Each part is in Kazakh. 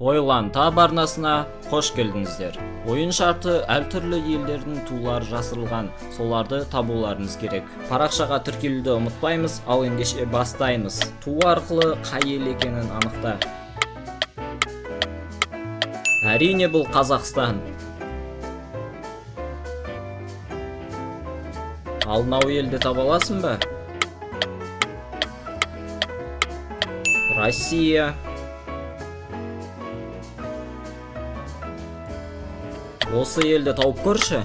Ойлан Тап арнасына қош келдіңіздер. Ойын шарты: әртүрлі елдердің тулары жасырылған, соларды табуларыңыз керек. Парақшаға тіркелуді ұмытпаймыз, ал ендеше бастаймыз. Ту арқылы қай ел екенін анықта. Әрине, бұл Қазақстан. Ал мынау елді таба аласың ба? Россия. Осы елді тауып көрші.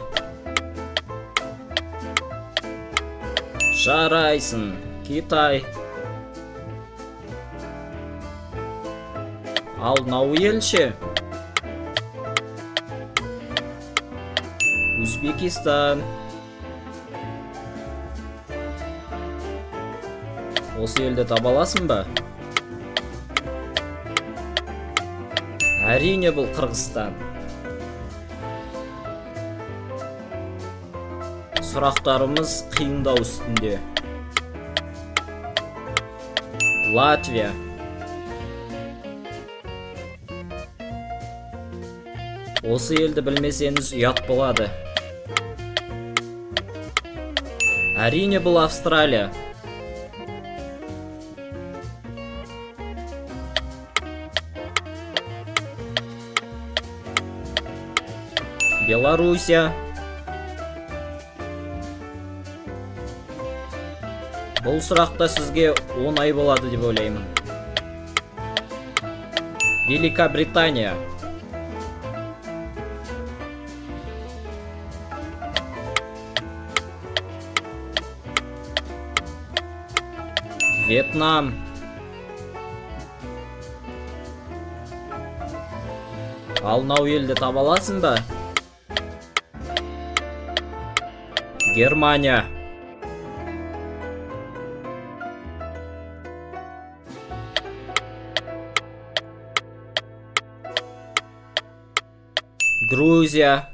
Жарайсың, Китай. Ал мынау ел ше? Өзбекистан. Осы елді таба аласың ба? Әрине, бұл Қырғызстан. Сұрақтарымыз қиындау үстінде. Латвия. Осы елді білмесеңіз, ұят болады. Әрине, бұл Австралия. Белоруссия. Бұл сұрақта сізге оңай болады деп ойлаймын. Великобритания. Вьетнам. Ал мынау елді таба аласың ба? Германия. Грузия.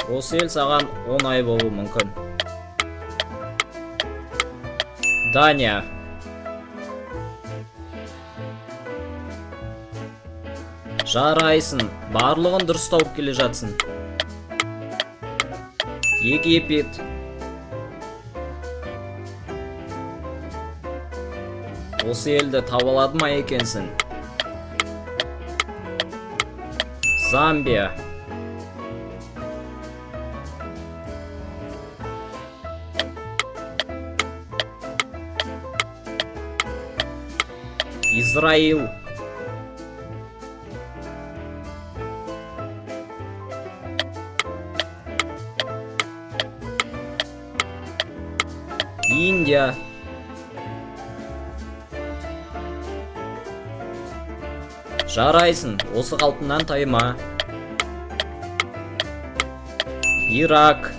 Осы ел саған оңай болуы мүмкін. Дания. Жарайсың, барлығын дұрыс тауып келе жатсың. Египет. Осы елді таба алады ма екенсің? Замбия. Израил. Индия. Жарайсың, осы қалпынан тайма. Ирак.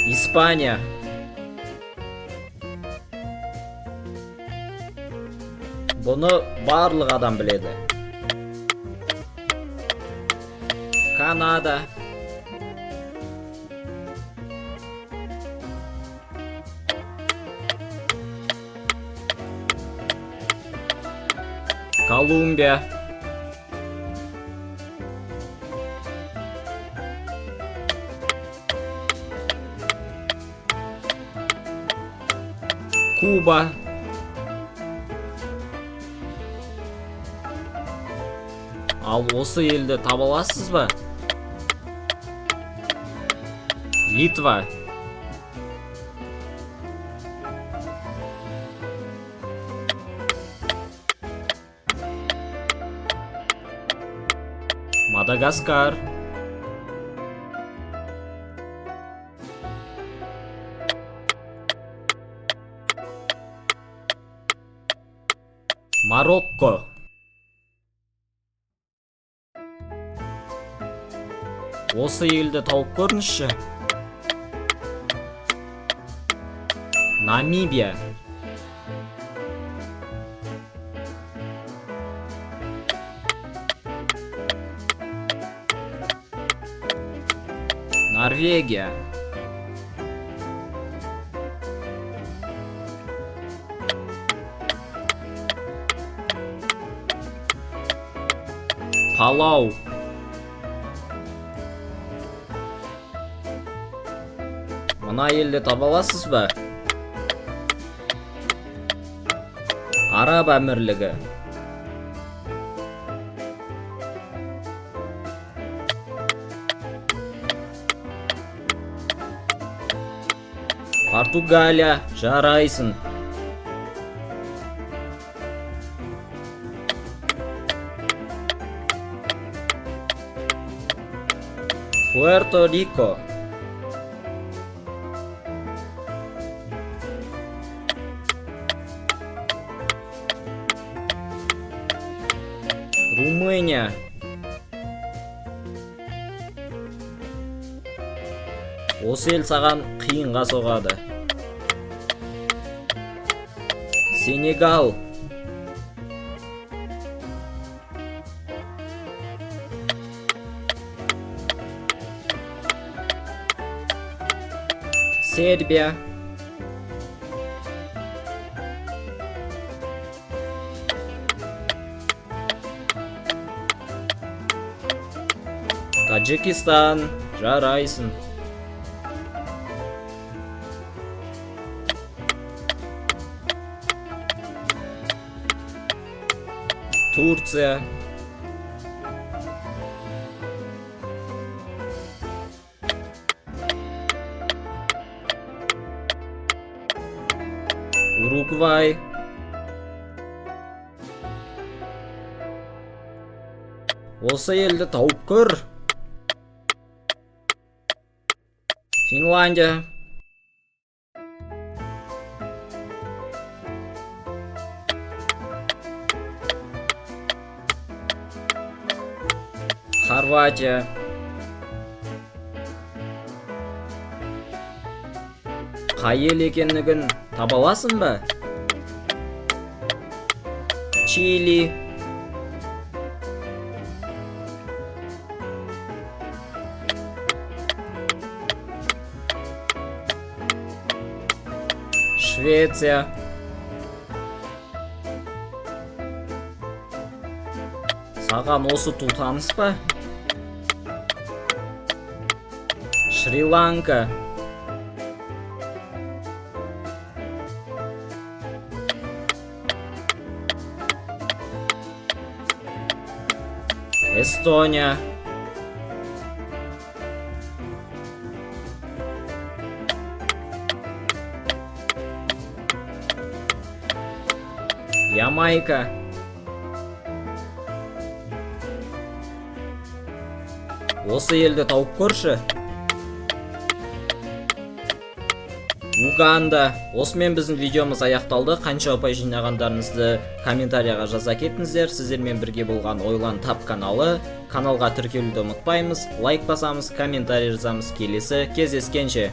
Испания. Бұны барлық адам біледі. Канада. Колумбия. Куба. Ал осы елді таба аласыз ба? Литва. Мадагаскар. Марокко. Осы елді тауып көріңізші. Намибия. Норвегия. Палау. Мына елді таба аласыз ба? Араб Әмірлігі. Португалия, жарайсың. Пуэрто-Рико. Румыния. Осы ел саған қиынға соғады. Сенегал. Сербия. Таджикистан, жарайсың. Турция. Уругвай. Осы елді тауып көр. Финляндия. Хорватия. Қай ел екендігін таба аласың ба? Чили. Швеция. Саған осы ту таныс па? Шри-Ланка. Эстония. Ямайка. Осы елді тауып көрші. Уганда. Осымен біздің видеомыз аяқталды. Қанша ұпай жинағандарыңызды комментарияға жаза кетіңіздер. Сіздермен бірге болған Ойлан Тап каналы. Каналға тіркелуді ұмытпаймыз. Лайк басамыз, комментарий жазамыз. Келесі кездескенше.